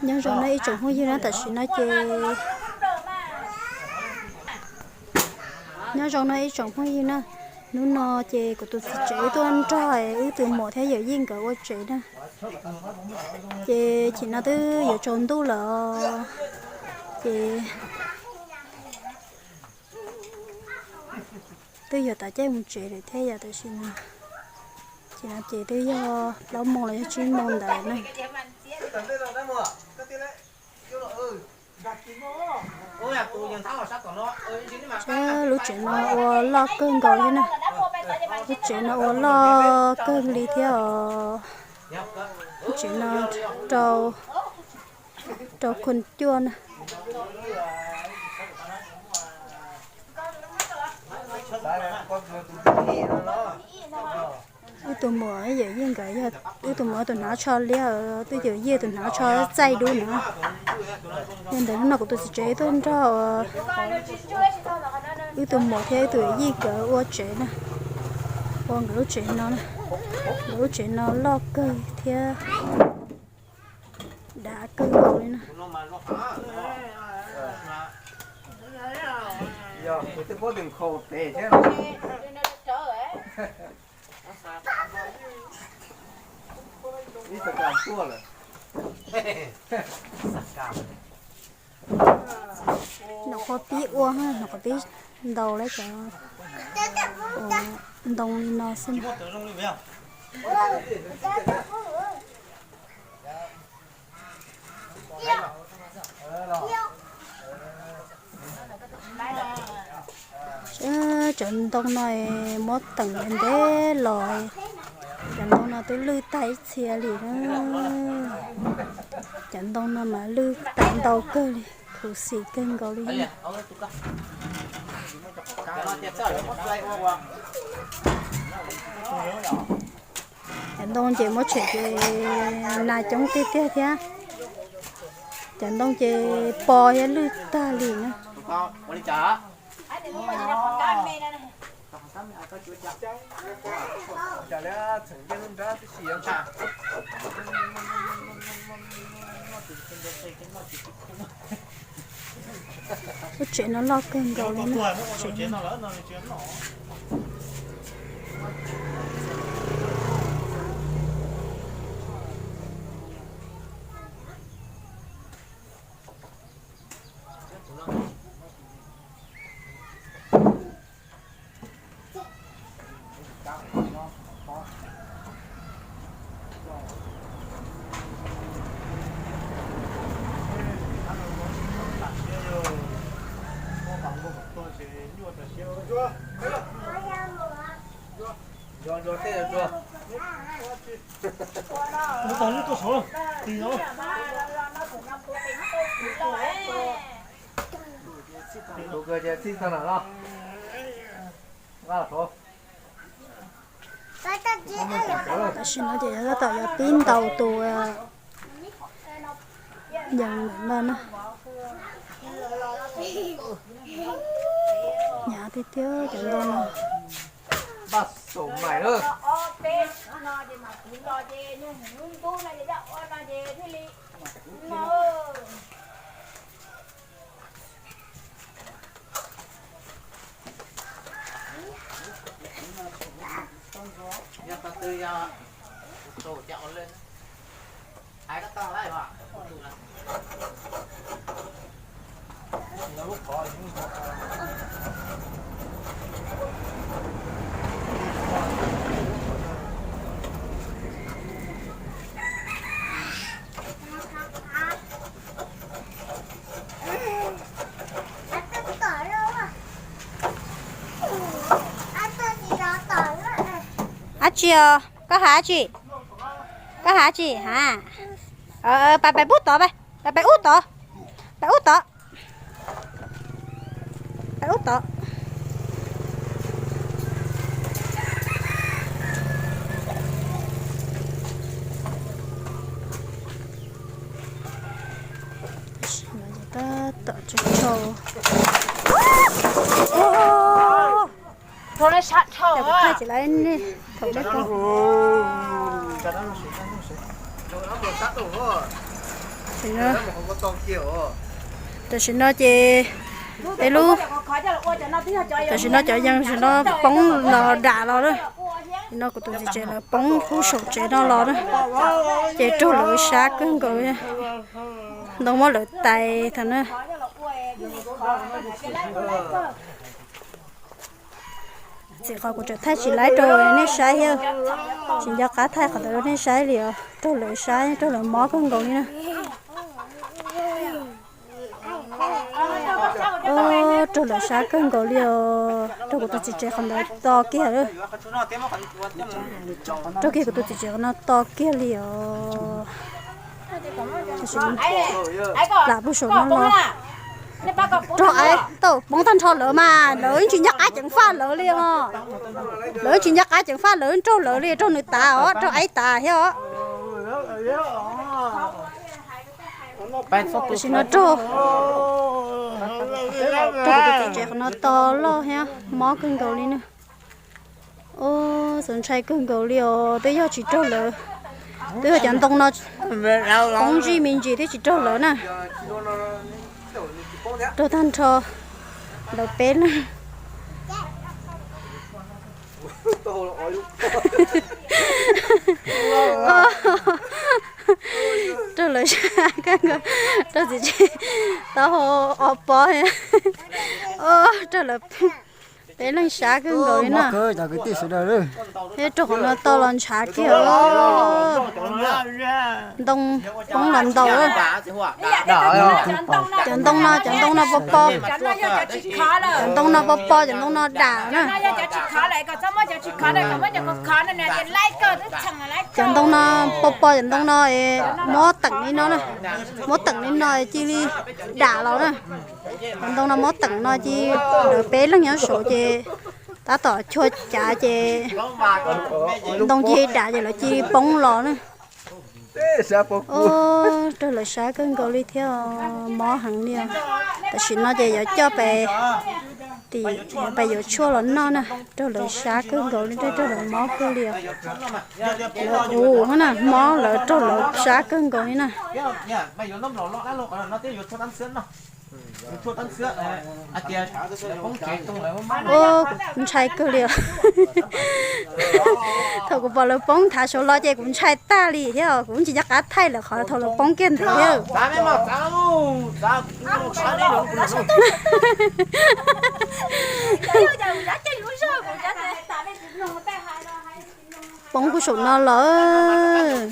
Nyob zoo no ib tsoom phooj ywg na, tam sim no ces nyob zoo no ib tsoom phooj ywg na, hnub no ces kuv tus txiv tsev wb tuaj nrog wb tus muam thiab yawm yij nkawd ua tsev na. Ces chim no twb yuav tsaus ntuj lawm, ces twb yuav tav caij mus tsev lawm thiab yom, tam sim no ces no ces twb yog plaub moos los yog tsib moos ntawd na. Lub tsev no ua loj kawg nkaus li na. Lub tsev no ua loj kawg li thiab os. Lub tsev no rau, rau khon cuaj na. Wb tus muam yawm yij nkawd yog, wb tus muam tus hnav tsho liab, twb yawm yij tus hnav tsho txaij dub na. Yog ntawd hnub no kuv tus txiv tsev tuaj nrog wb tus muam thiab wb tus yawm yij nkawd ua tsev na, ua nkawd lub tsev no na. Nkawd lub tsev no loj kawg thiab dav kawg nkaus li na. Nyuam qhuav pib ua, nyuam qhuav pib ntaus lawv cov ntoo li no xwb. Cov ntoo no muab teem ntev los, cov ntoo no twb lwj tag ib txhia li na. Cov ntoo no mas lwj tag ntau kawg li, khuv xim kawg nkaus li. Cov ntoo ces muab tshem ces nas coob tiag tiag thiab. Cov ntoo ces pos thiab lwj tag li na. Lub tsev no loj kawg nkaus li na. Tam sim no ces tab tom yuav pib ntaus tus yees ntawm no na. Hnyav tiag tiag cov ntoo no. Dab tsi os? Koj hais dab tsi? Koj hais dab tsi hais? Pais pais pub tod, pais pais ub tod, pais ub tod, pais ub tod. Tab tom tso tsau. Thaij tsis lawv ne, thaum ne. Tam sim no ces peb lub, tam sim no cov yees tam sim no poob los dam los lawm. Tam sim no kuv tus txiv tsev lawv poob pub saum tsev no los na, ces raug lawv sab kawg nkaus li. Ntoo muab lawv tais thaum na. Txij qhov kuv tseem thaij tsis laib rau nej saib thiab, tsis nco qab thaij qhov ntawd rau nej saib li os. Raug lawv sab, raug lawv mob kawg nkaus li na. Raug lawv sab kawg nkaus li os, raug kuv tus txiv tsev qhov ntawd to kiag lawm. Raug kiag kuv tus txiv tsev qhov no to kiag li os. Lam pug saum no los. Raug aib tau poob tag nrho lawv mas lawv tsis nco qab ceev faj lawv li os. Lawv tsis nco qab ceev faj lawv, raug lawv li, raug nws tas os, raug aib tas thiab os. Tam sim no raug, raug kuv tus txiv tsev qhov no to loj thiab mob kawg nkaus li na. Txaus ntshai kawg nkaus li os, twb yog tsis raug lawv, twb yog cov ntoo no poob zij me ntsis thiab tsis raug lawv na. Raug tag nrho lawv peb leeg. Raug lawv sab kawg nkaus, raug txiv tsev taub hau ob pob, raug lawv peb leeg sab kawg nkaus li na. Thiab raug qhov no tau los ntshav kiag. Ntoo poob los ntau lawm. Cov ntoo no, cov ntoo no pos pos, cov ntoo no pos pos, cov ntoo no dam na. Cov ntoo no pos pos, cov ntoo no muab teem li no na, muab teem li no cia li dam los na. Cov ntoo no muab teem no cia li, lawv peb leeg nyob saud ces tab tom chua cav ces ntoo cia li dam ces lawv cia li poob los na. Raug lawv sab kawg nkaus li thiab, mob heev li. Tam sim no ces yuav coj pes tim, pes yuav tshuaj los noj na. Raug lawv sab kawg nkaus li, raug lawv mob kawg li. Lawv ua na, mob lawv, raug lawv sab kawg nkaus li na. Ntshai kawg li. Thaum kuv pom lawv poob thav saud los ces kuv ntshai tag li thiab, kuv tsis nco qab thaij lawv qhov thaum lawv poob kiag ntawd thiab. Poob kuj saum no lawm.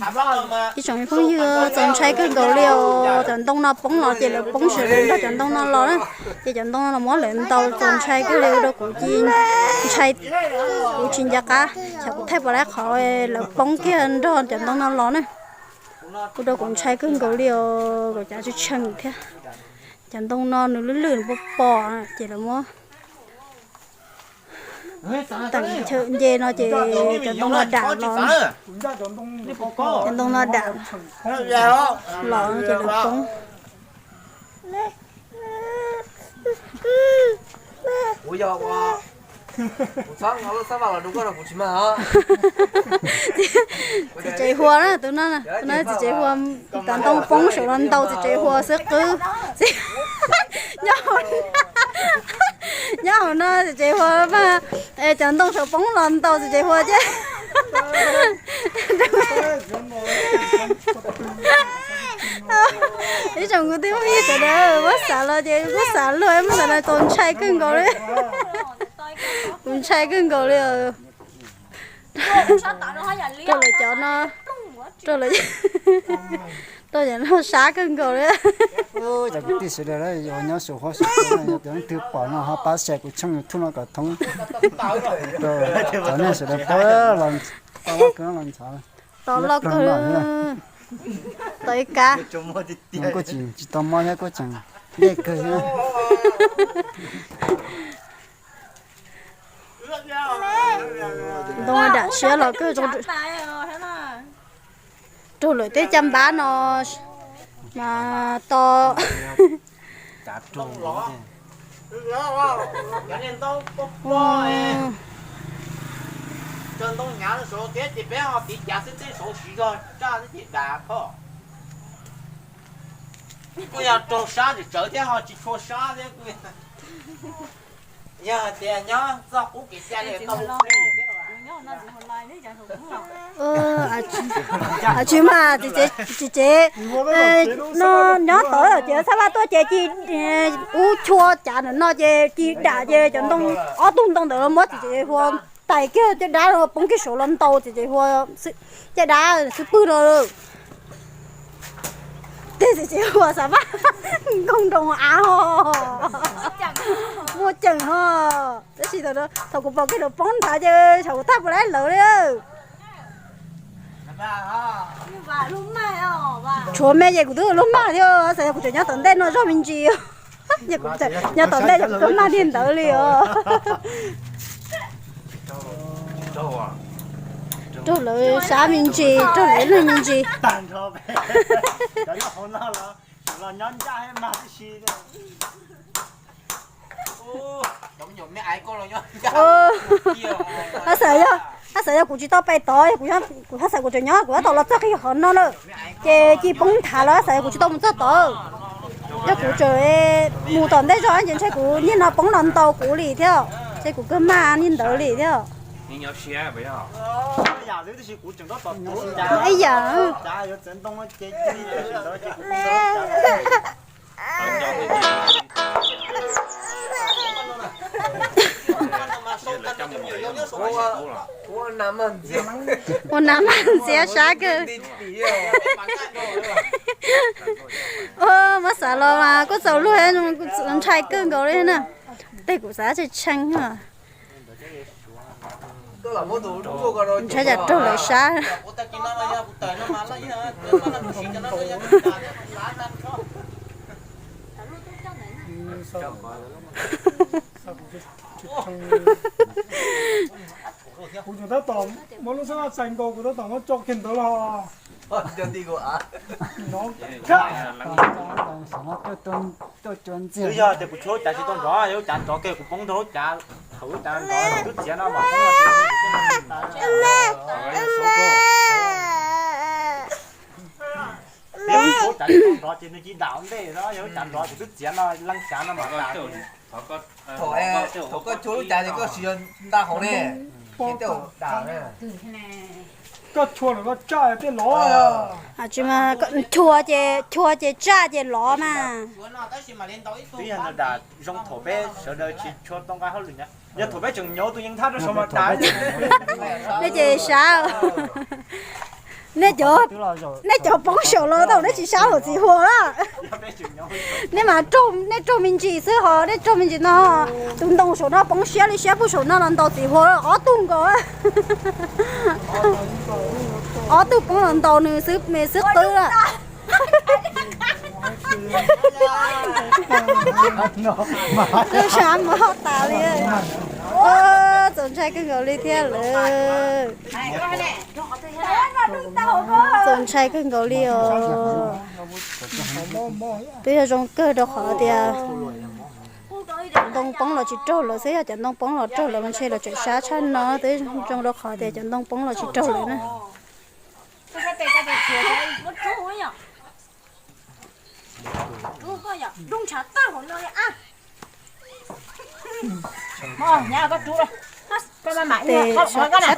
Ib tsoom phooj ywg, txaus ntshai kawg nkaus li os. Cov ntoo no poob los ces lawv poob sawv daws nrog cov ntoo no los na. Ces cov ntoo no los muab lawv ntaus, txaus ntshai kawg li, ua rau kuv cia ntshai, kuv tsis nco qab, xyov kuv thaij puas laib qhov lawv poob kiag nrog cov ntoo no los na. Ua rau kuv ntshai kawg nkaus li os, kuv cav tsis tsheej thiab. Cov ntoo no nws lwj lwj nws pos pos ces lawv muab teem chaw nce no ces cov ntoo no dam los, cov ntoo no dam los ces lawv poob. Txiv tsev Huas na, tus no, tus no txiv tsev Huas, cov ntoo poob saum los ntaus txiv tsev Huas xwb qwb. Nyob hauv, nyob hauv no txiv tsev Huas mas, cov ntoo saum poob los ntaus txiv tsev Huas ces. Ib tsoom kwv tij phooj ywg sawv daws, muab xav los ces kuj xav luag, muab xav los txaus ntshai kawg nkaus li. Kuv ntshai kawg nkaus li. Rau lawv cov no, rau lawv, rau cov no sab kawg nkaus li. Cov kwv tij sawv daws, yog nyob saum huab saum cua no, yog cov leej twg pom no ho pab share kuv channel YouTube no kom thoob rau cov nej sawv daws pab los, los ntshav, tos loj kawg, tos ib kab. Kuj tsis, tsis tau mob thiab, kuj tseem dej kawg thiab. Ntoo dam siab los kawg, raug lawm tej caj npab no mas to. Kuj yog raug sab tsis tsawv thiab ho tsis tshua sab thiab kuj yog tias nyob txoj qub kev cai li tau. Tsis mas txiv tsev no nyob tod ces Xab Vaj tuaj ces ci ub chua cav ntawm no ces ci dam ces cov ntoo, ob tug ntoo ntawd muab txiv tsev hua tais kiag caj dab poob kiag saud los ntaus txiv tsev hua, caj dab xub pwg no. Tej txiv tsev hua Xab Vaj nkoog nroo av ho, muaj ceem ho. Tab sis thaum kuv pom kiag lawv poob nthav ces xyov kuv tag puas laib lawv li. Tshuav me ces kuv twb lub mag thiab, xav yog kuv tseem nyob tom ntej no zog me ntsis. Nyob tom ntej kuv twb mag li ntawd li os. Raug lawv sab me ntsis, raug lawv neeg me ntsis. Ab xav yog, ab xav yog kuv tsis tau pais tod, kuv, ab xav kuv tseem nyob kuv tab tom los txog qhov no lawm, ces ci poob nthav lawm, ab xav yog kuv tsis tau mus txog tod. Yog kuv tseem mus tom ntej zog ces ntshe kuv niag no poob los ntaus kuv li thiab, ntshe kuv kawg mag li ntawd li thiab. Ib yam. Ua nas mas ntxiav sab kawg. Muab xav los mas kuj txaus luag, ntshai kawg nkaus li na. Tej kuv xav tshee tshee. Ntshai cas raug lawv sab. Kuv tseem tab tom muab lub xab vaj txais nkaus, kuv tab tom muab tso kiag ntawd los. Twb yog tias kuv tshuab lub cav tsis tau nrov, yog lub cav nrov kiag kuv poob rau lub cav, thaum lub cav nrov twb txiav no mas poob. Yog kuv tshuab lub cav tsis tau nrov ces nws cia dam ntej no, yog lub cav nrov ces twb txiav no leej cav no mas dam. Thaum koj tshuab lub cav ces koj siv nta hauv ne, ces tej dam. Koj chua lawm koj tsaj tej lov. Tsis mas chua ces, chua ces tsaj ces lov mas. Twb yog nws dam zoo thaum peb sawv daws tsis tshua tau nqa hauj lwm na. Yog thaum peb tseem nyuv tus yees thab rau saum mas dam. Nej ces sab. Nej cov, nej cov poob saum los tau, nej tsis sab hauv txiv huas lawm. Nej mas, nej raug me ntsis xwb ho, nej raug me ntsis no. Tus ntoo saum no poob siab li siab puag saum no los ntaus txiv huas ob tug nkaus. Ob tug poob los ntaus nws xwb me xwb qwb lawm. Lub sab muab tas li. Txaus ntshai kawg nkaus li thiab lawm. Txaus ntshai kawg nkaus li os. Twb yog zoo kawg rau qhov tias ntoo poob los tsis raug lawv xwb, yog cov ntoo poob los raug lawv mas ntshe lawv tseem sab tshaj no, twb zoo rau qhov tias cov ntoo poob los tsis raug lawv na. Sab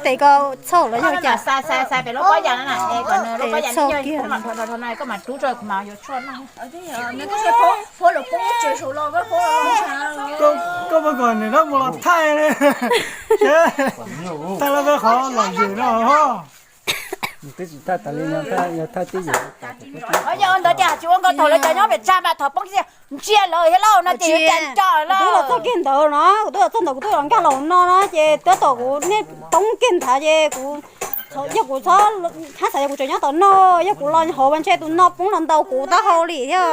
tes ko txhoj los yog cas? Tes txhoj kiag. Koj puas kom niam no mus los thaij li, thaij los peb qhov lom zem no. Twb tsis thaij tas li no, yog thaij twb yog. Ntawd ces tsis ua nkaus, thaum lawv cov nyob pem txaj mas thaum poob ntsia lawv thiab lauj no ces yuav cas nco lawm. Kuv twb los txog kiag ntawd no, kuv twb los txog ntawd kuv twb los nkag los no no ces tab tom kuv niag poob kiag nthav ces kuv, yog kuv txhob, hab xav yog kuv tseem nyob tom no, yog kuv los hauv mas ntshe tus no poob los ntaus kuv taub hau li thiab.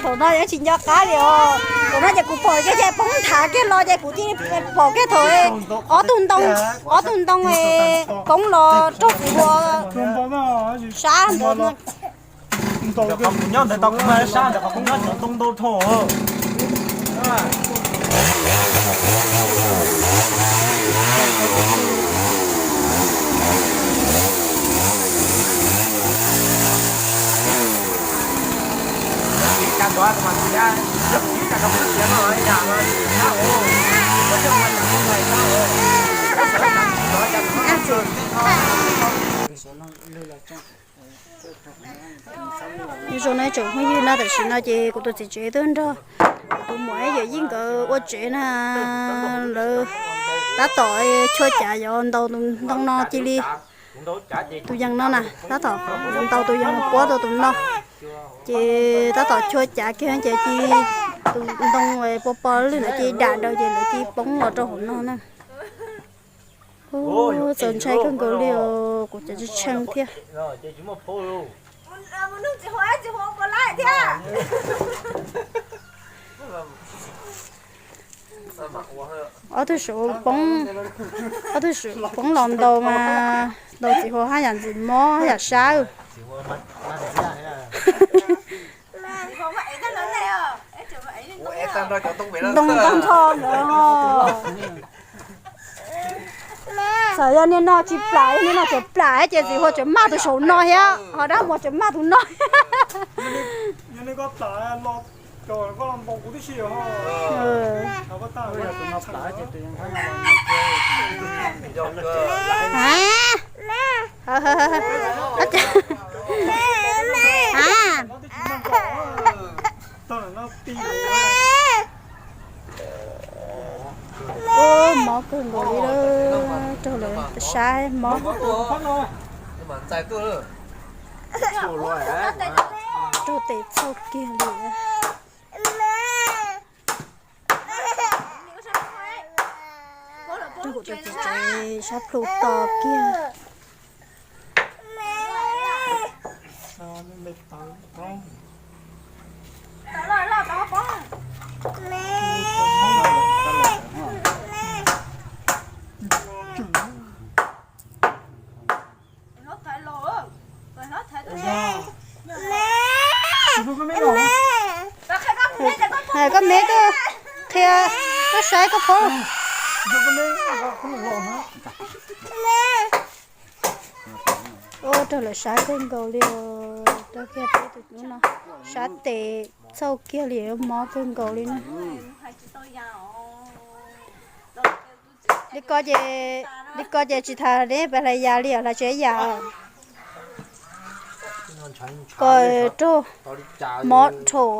Thaum no yeej tsis nco qab li os. Thaum no ces kuv pom kiag ces poob nthav kiag los ces kuv cia li pom kiag thaum ob tug ntoo, ob tug ntoo poob los raug kuv ua sab ntawd. Qhov kuv nyob ntawd tau kuv mag sab ntawd, qhov kuv nyob cov ntoo ntau dhau. Zoo no tsoom phooj ywg na, tam sim no ces kuv tus txiv tsev tuaj nrog kuv tus muam ib yawm yij nkawd ua tsev na. Lawv tab tom chua cav yuav ntaus tus ntoo no cia li. Tus yees no na, tab tom ntaus tus yees puab tau tus no. Ces tab tom chua cav kiag ces cia li tus ntoo pos pos lwj ntawd cia li dam daws ces lawv cia li poob los rau hauv no na. Txaus ntshai kawg nkaus li os, kuv cov tshee thiab. Ob tug suav poob, ob tug suav poob los ntaus mas ntaus txiv huas haj yam ntxim mob haj yam sab. Ntoo tag nrho ntawd. Txawm yog niag no tsis plam, yog niag no tseem plam ces txiv huas tseem maj tus saum no thiab, ho dab muag tseem maj tus no. Ub, mob kawg nkaus li, raug lawv saib mob. Raug tes txhauj kiag li. Raug kuv tus txiv tsev sab plhu to kiag. Hais koj me tuaj qhia koj saib koj phob. Ua raug lawv saib kawg nkaus li os, raug kiag peb tus tub no, sab tes txhauj kiag li, mob kawg nkaus li na. Li ko ces, li ko ces tsis tas neb pas hlais yas li os, hlais tsis yas. Ko raug mob dhau.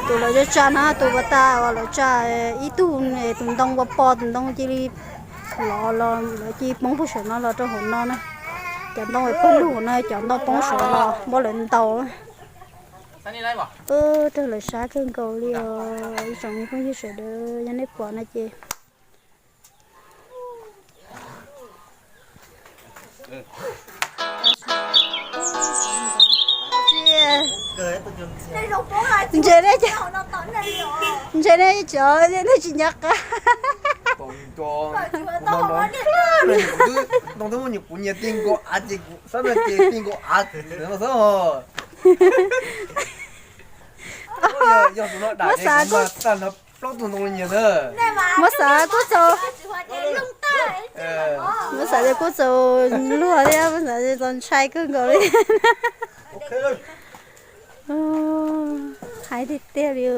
Tus lawv tsa tsa na, tus pas tas uas lawv tsa ib tug, tus ntoo pas pos, tus ntoo cia li los los lawv cia li poob puag saum no los rau hauv no na. Cov ntoo pawg lug no, cov ntoo poob saum los muab lawv ntaus. Raug lawv sab kawg nkaus li os ib tsoom phooj ywg sawv daws, yog nej pom no ces Ntse, ntse nej cov nej tsis nco qab. Ntoo twb muaj nyuam qhuav nyias ti nkaus av ces kuv sab no ces ti nkaus av no xwb os. Yog tus no dam ces kuv mas tag nrho plaub tug ntoo li nyias ntag. Muab xav kuj txaus, muab xav ces kuj txaus luag thiab, muab xav ces txaus ntshai kawg nkaus li. Hais tiag tiag li.